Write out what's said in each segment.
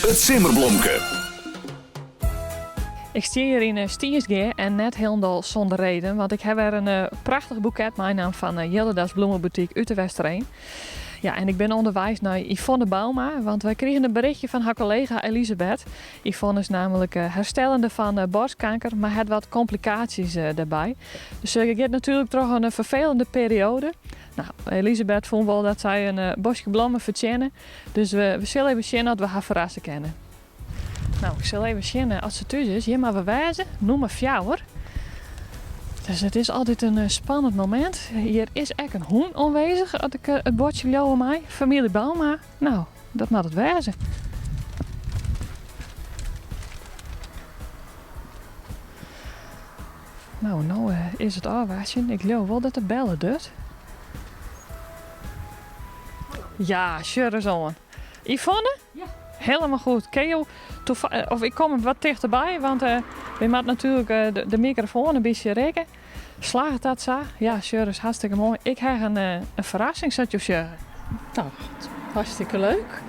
It simmerblomke. Ik stean hjir yn Stynsgea en net hielendal sûnder reden, want ik ha wer in prachtich boeket meinaam fan Jilderda's Bloemenboutique út de Westereen. Ja, en ik bin ûnderweis nei Yvonne Bouma, want wy krigen in berichtje fan har kollega Elisabeth. Yvonne is namelijk herstellende fan borstkanker, mar hat wat komplikaasjes dêrby. Dus se giet natuerlik troch in ferfelende perioade. No, Elisabeth fûn wol dat sy in boskje blommen fertsjinne, dus we sille even sjen oft we har ferrasse kinne. No, ik sil even sjen oft se thús is. Hjir moat we wêze, nûmer fjouwer. Dus it is altyd in spannend momint. Hjir is ek in hûn oanwêzich, as ik it buordsje leauwe mei. Famylje Bouma. No, dat moat it wêze. No, no is it ôfwachtsjen. Ik leau wol dat de belle docht. Ja, sjoch ris oan. Yvonne? Ja. Helemaal goed. Kin jo of ik kom wat tichterby, want we moatte natuerlik de microfoon in bytsje rikke. Slagget dat sa? Ja, sjoch ris, hartstikke moai. Ik ha in ferrassing, sa't jo sjogge. No, hartstikke leuk.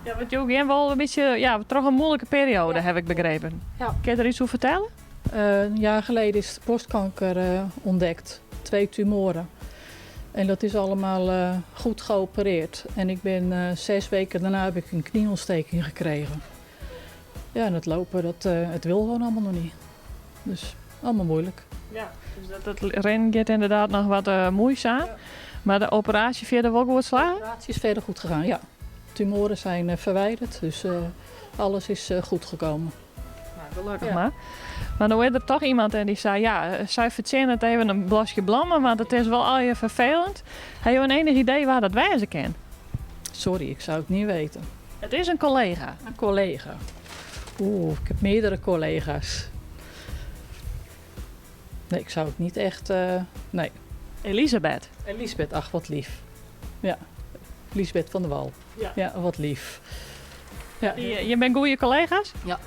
Ja, want jo gean wol in bytsje, ja, troch in moeilike perioade, ha ik begrepen. Ja. Kin je der iets oer fertelle? Een jaar geleden is borstkanker ontdekt. Twee tumoren. En dat is allemaal goed geopereerd. En ik ben 6 weken daarna heb ik een knieontsteking gekregen. Ja, en het lopen, dat, het wil gewoon allemaal nog niet. Dus allemaal moeilijk. Ja, dus dat rinnen giet ynderdaad noch wat muoisaam. Ja. Mar de operaasje fierder wol goed De slagge? Operatie is verder goed gegaan, ja. Tumoren zijn verwijderd, dus alles is goed gekomen. No, gelokkich mar. Mar no is der toch iemand en dy sei, ja, sy fertsjinnet even in boskje blommen, want it is wol allegear ferfelend. Ha jo in ienich idee wa't dat wêze kin? Sorry, ik zou het niet weten. It is in kollega. Een collega. Oeh, ik heb meerdere collega's. Nee, ik zou het niet echt. Nee. Elisabeth. Elisabeth, ach wat lief. Ja, Elisabeth van der Wal. Ja. Ja, wat lief. Ja. Je binne goede collega's? Ja.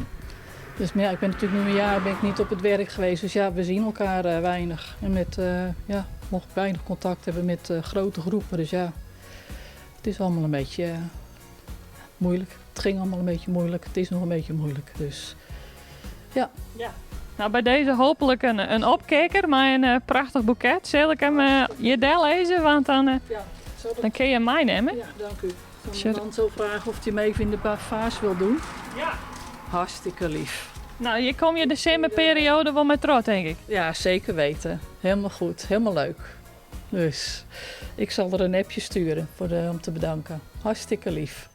Dus maar ja, ik ben natuurlijk nu een jaar ben ik niet op het werk geweest. Dus ja, we zien elkaar weinig. En met, ja, mocht ik weinig contact hebben met grote groepen. Dus ja, het is allemaal een beetje moeilijk. Het ging allemaal een beetje moeilijk. Het is nog een beetje moeilijk. Dus ja. Ja. No, by dizze hooplik in opkikker mei in prachtich boeket. Sil ik him hjir dellizze, want dan, Ja, zal dan kinne je him meinimme. Ja, dank u. Zal ik dan zo vragen of hij hem even in de vaas wil doen? Ja. Hartstikke lief. No, hjir komme je de simmerperioade wol mei troch, tink ik. Ja, zeker weten. Helemaal goed. Helemaal leuk. Dus ik zal er een appje sturen om te bedanken. Hartstikke lief.